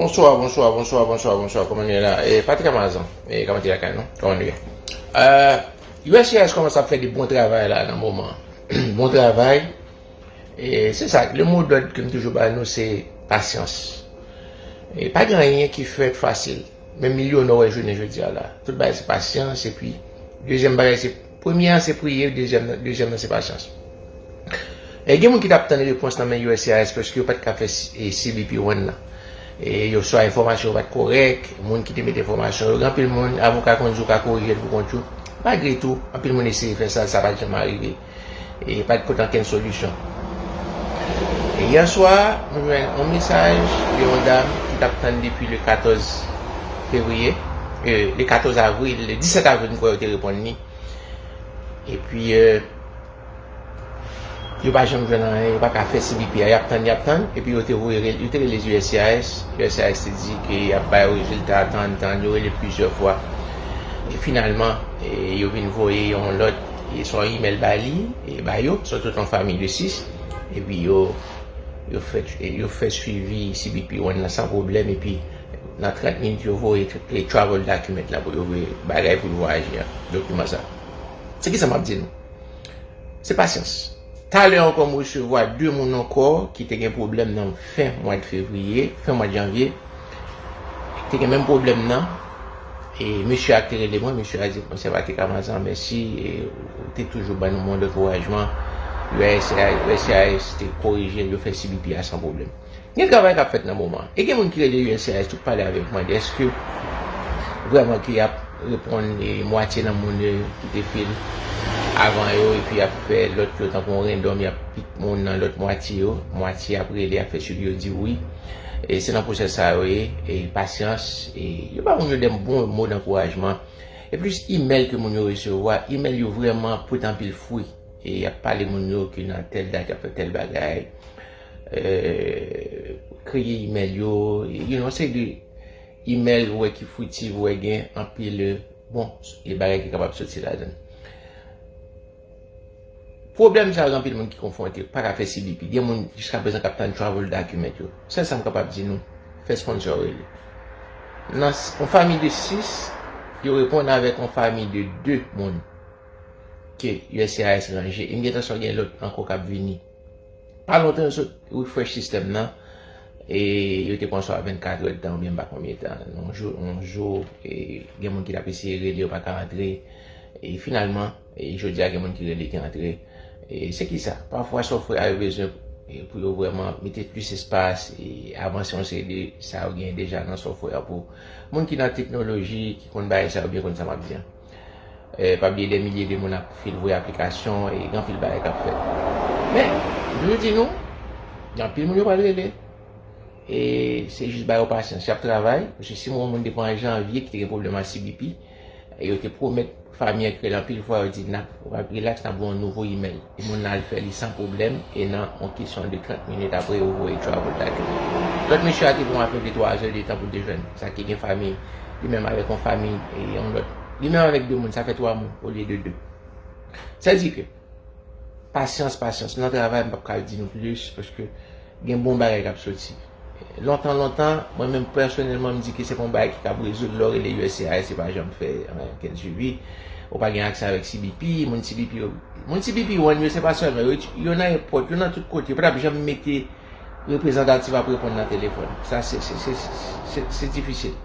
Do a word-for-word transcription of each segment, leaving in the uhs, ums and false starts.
Bonswa, bonswa, bonswa, bonswa, bonswa. Kòman nou ye la? E, Patrick Amazon. E, kòman te lakay nou? Kòman nou ye? Euh, U S C I S kòmanse ap fè de bon travay la nan moman. Bon travay. E, se sa, le mot d'ordre ke m toujou ba nou, se pasyans. E, pa gen anyen ki fèt fasil. Menm milyonè w wè jounen jodi a la. Tout bagay se pasyans, epi dezyèm bagay se, premye an se priye, dezyèm nan, dezyèm nan se pasyans. E gen moun ki t ap tann repons nan men U S C I S paske yo pa t ka fè C B P One nan. E yo swa enfòmasyon yo pa t kòrèk, moun ki te mete enfòmasyon yo, gen anpil moun, avoka konn di w ka korije l pou kont ou. Malgre tou, anpil moun eseye fè sa, sa pa t janm arive. E pa t pote ankenn solisyon. E yè swa, mwen jwenn yon mesaj de yon dam ki t ap tann depi le katòz fevriye, e, le katòz avril, le disèt avril, m kwè yo te reponn li. Epi, e, yo pa janm jwenn anyen, yo pa ka fè C B P a, y ap tann, y ap tann, epi yo te voye rel-, yo te rele U S C I S, U S C I S te di ke y ap bay rezilta, tann, tann, yo rele plizyè fwa. E finalman, e, yo vin voye yon lòt, e, se yon imèl ba li, e, ba yo, se tout yon fanmi de sis, epi yo, yo fè, yo fè swivi C B P One nan san pwoblèm, epi nan trant minit, yo voye tr-, e, travel document la pou yo voye bagay pou l vwayaje an, dokiman sa. Se kisa m ap di nou? Se pasyans. Talè ankò, m resevwa de moun ankò ki te gen pwoblèm nan fen mwa fevriye, fen mwa janvye. Te gen menm pwoblèm nan. E mesye a te rele mwen, mesye a di, "Monsè Patrick Amazan, mèsi, e ou te toujou ban nou mond ankourajman." U S C I S, U S C I S te korije l, yo fè C B P a san pwoblèm. Gen travay k ap fèt nan moman an. E gen moun ki rele U S C I S tou k pale avè m, mande èske vrèman ke y ap reponn, e, mwatye nan moun yo ki te fè l avan yo, epi y ap fè lòt yo tankou yon randòm, y ap pik moun nan lòt mwatye yo, mwatye ap rele, ap fè swivi, yo di wi. E se nan pwosès sa yo ye, e pasyans, e yo ba moun yo de bon mo dankourajman. E plis imèl ke moun yo resevwa, imèl yo vrèman pote anpil fwi. E y ap pale moun yo ke nan tèl dat, y ap fè tèl bagay. Euh, kreye imèl yo, you know, se de imèl ou wè ki fwitif, ou wè gen anpil, bon, e bagay ki kapab soti ladan l. Pwoblèm sa yo, gen anpil moun ki konfwonte, pa ka fè C B P. Gen moun jiskaprezan k ap tann travel document yo. Sèl sa m kapab di nou, fè sponsor rele. Nan s-, yon fanmi de sis, yo reponn avèk yon fanmi de de moun ke U S C I S ranje. E m gentan swa gen lòt ankò k ap vini. Pa lontan yo sot refresh sistèm nan. E yo te pran swa vennkat è de tan oubyen m pa konbyen tan. Yon jou, yon jou, e gen moun ki t ap eseye rele, yo pa ka antre. E finalman, e jodi a gen moun ki rele ki antre. E se ki sa? Pafwa software yo bezwen, e pou yo vrèman mete plis espas, e avanse yon seri de sa yo gen deja nan software pou moun ki nan teknoloji, ki konn bagay sa yo byen, konn sa m ap di an. E pa bliye de milye de moun ap fil voye aplikasyon, e gen anpil bagay k ap fèt. Men, m toujou di nou, gen anpil moun yo pral rele. E se jis ba yo pasyans, y ap travay. Paske si m wè yon moun depi an janvye ki te gen pwoblèm ak C B P, e yo te pwomèt fanmi an ki rele anpil fwa, yo di, "N ap, w ap rilaks, n ap ba w yon nouvo imèl." E moun nan al fè li san pwoblèm, e nan yon kesyon de trant minit apre, yo voye travel document. Lòt mesye a te pran afè de twa zè de tan pou l te jwenn. Sa ki gen fanmi, li menm avèk yon fanmi, e yon lòt. Li menm avèk de moun, sa fè twa moun olye de de. Sa di ke, pasyans, pasyans. Nan travay, m p ap ka di nou plis, paske gen bon bagay k ap soti. Lontan, lontan, mwen menm pèsonèlman, m di ke se pa yon bagay ki kab rezoud lè w rele U S C I S, se pa janm fè ankenn swivi. Ou pa gen aksè avèk C B P, moun C B P yo, moun C B P One yo, se pa sèlman yo, yo nan èpòt, yo nan tout kote, yo pa t ap janm mete reprezantatif ap reponn nan telefòn. Sa, se, se, se, se, se, se difisil.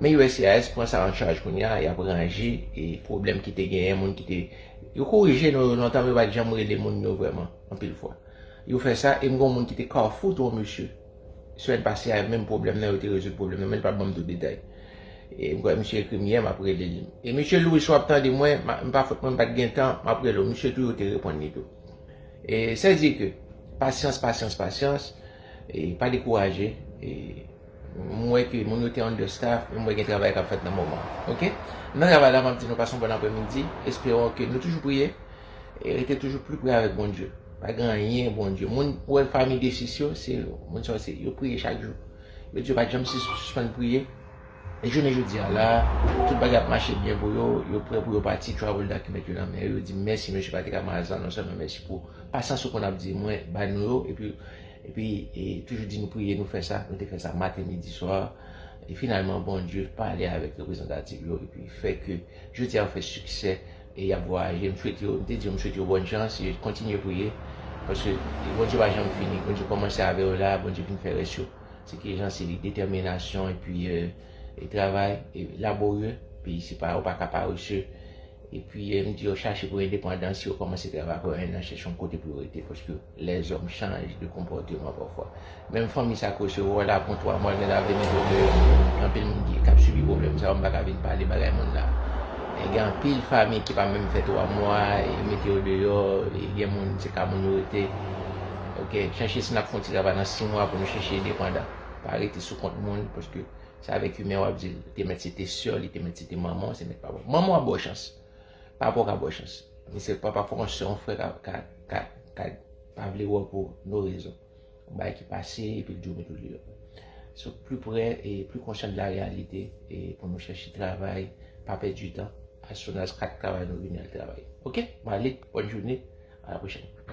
Men U S C I S pran sa an chaj kounye a, y ap ranje, e pwoblèm ki te genyen, moun ki te, yo korije non yo lontan, men yo pa t janm rele moun yo vrèman, anpil fwa. Yo fè sa, e m gen yon moun ki te Carrefour tou, yon mesye. Semèn pase a, menm pwoblèm nan, yo te rezoud pwoblèm nan, men l pa t ban m tout detay. E m kwè misye ekri m yè, m ap rele li. E mesye Louis, w ap tande mwen, m a, m pa fòt mwen, m pa t gen tan, m ap rele w. Misye tou, yo te reponn li tou. E sa di ke, pasyans, pasyans, pasyans, e pa dekouraje, e m wè ke moun yo te understaff, men m wè gen travay k ap fèt nan moman an. Oke? Nan travay la, m ap di nou pase yon bòn aprèmidi, esperon ke nou toujou priye, e rete toujou pli pre avèk Bondye. Pa gen anyen Bondye. Moun, ou wè fanmi de sis yo, se moun sa yo, se, yo priye chak jou. Yo di yo pa t janm sis-, sispann priye. E jounen jodi a la, tout bagay ap mache byen pou yo, yo prè pou yo pati, travel document yo nan men yo, yo di mèsi, mesye Patrick Amazan, non sèlman mèsi pou pasyans ou konn ap di mwen, ba nou yo, epi Epi, e, toujou di nou priye, nou fè sa, nou te fè sa maten, midi, swa. E finalman, Bondye pale avèk reprezantativ yo, epi fè ke jodi a yo fè siksè, e y ap vwayaje. M swete yo, m te di yo, m swete yo bòn chans, e kontinye priye, paske Bondye pa janm fini. Bondye kòmanse avè yo la, Bondye vin fè rès yo. Se ki jan se detèminasyon, epi, e, e travay, e laborye, epi se pa, ou pa ka parese. Epi, e, m di yo chache pou endepandans, yo kòmanse travay pou en an, chèche yon kote pou yo rete, paske lèzòm chanje de konpòteman pafwa. Menm fanmi sa ke w resevwa la, pran twa mwa, l gen lave mete w deyò. Gen anpil moun ki, k ap sibi pwoblèm sa yo, m pa ka vin pale bagay moun la. E gen anpil fanmi ki pa menm fè twa mwa, e yo mete yo deyò, e gen moun, se ka moun yo rete. Ok, chèche si n ap fè yon ti travay nan sis mwa pou nou chèche endepandan. Pa rete sou kont moun, paske se avèk imè w ap di l, li te mèt se te sè w, li te mèt se te manman w, se mèt papa w. Manman w ap ba w chans. Papa w ka ba w chans. Men se papa fè yon sè, yon frè ka, ka, ka, ka pa vle wè w pou no rezon. Yon bagay ki pase, epi l di w mete w deyò. So, pli prè e pli konsyan de la reyalite, e pou nou chèche travay, pa pèdi tan. As soon as kat travay, nou vini al travay. Ok? M ale, bòn jounen, a la pwochèn.